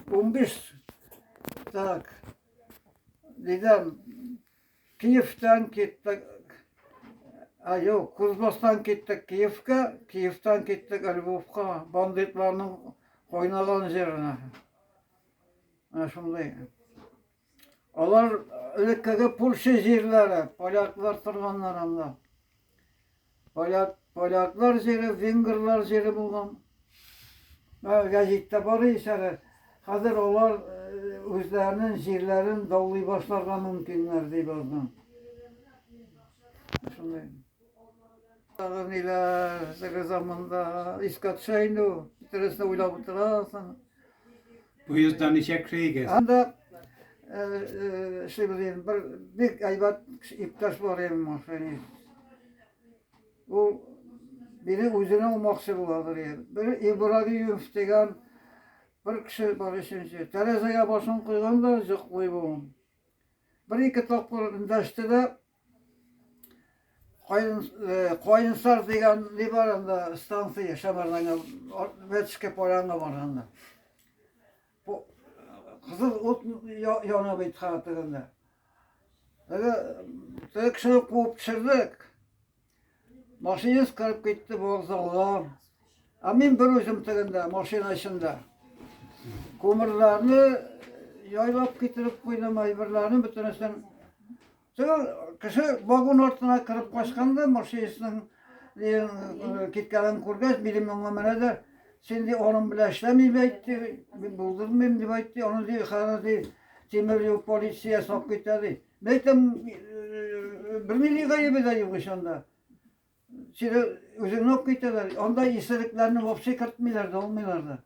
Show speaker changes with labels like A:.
A: 15 так нидән Киевтан киттек. А юк, Кузбасстан киттек Киевка, Киевтан киттек Львовка, бандитларның кайнаган җиренә. Менә шундый. Алар элеккеге Польша җирләре, поляклар торганнар анда. Поляк, поляклар җире, венгрлар җире булган. Гәзиттә бар ич әле. Хәзер алар э, үзләренең җирләрен даулый башларга мөмкиннәр дип язган. Шундый. Тагы ниләр, теге заманда искә төшә инде ул. Бөтенесен уйлап утырасың.
B: Поездда ничә кеше идегез?
A: Анда э, э, эшлибез инде. Бер бик әйбәт иптәш бар иде машинист. Ул мине үзенә алмакчы буладыр иде. Бер Ибрагимов дигән бер кеше бар өченче. Тәрәзәгә башын куйган да йоклый бу. Бер-ике тапкыр эндәште дә, Каен, э, Каенсар дигән ни бар анда станция Шәмәрдәнгә, Ветская Полянга барганда. Бу кызыл ут яна бит хәтергәндә. Теге теге кешене куып төшердек. Машинист кереп китте вокзалга. Ә мин бер үзем тегендә, машина эчендә. Күмерләрне яйлап китереп куйдым, әйберләрне бөтенесен. Теге кеше вагон артына кереп качкан да, машинистның киткәнен күргәч, минем янга менә дә, син ди, аның белән эшләмим әйтте, мин булдырмыйм дип әйтте, аны ди, хәзер ди, тимер юл полициясе алып китә ди. Мин әйтәм, бернинди гаебе дә юк ич анда. Сине үзеңне алып китәләр. Анда исерекләрне вообще кертмиләр дә, алмыйлар да.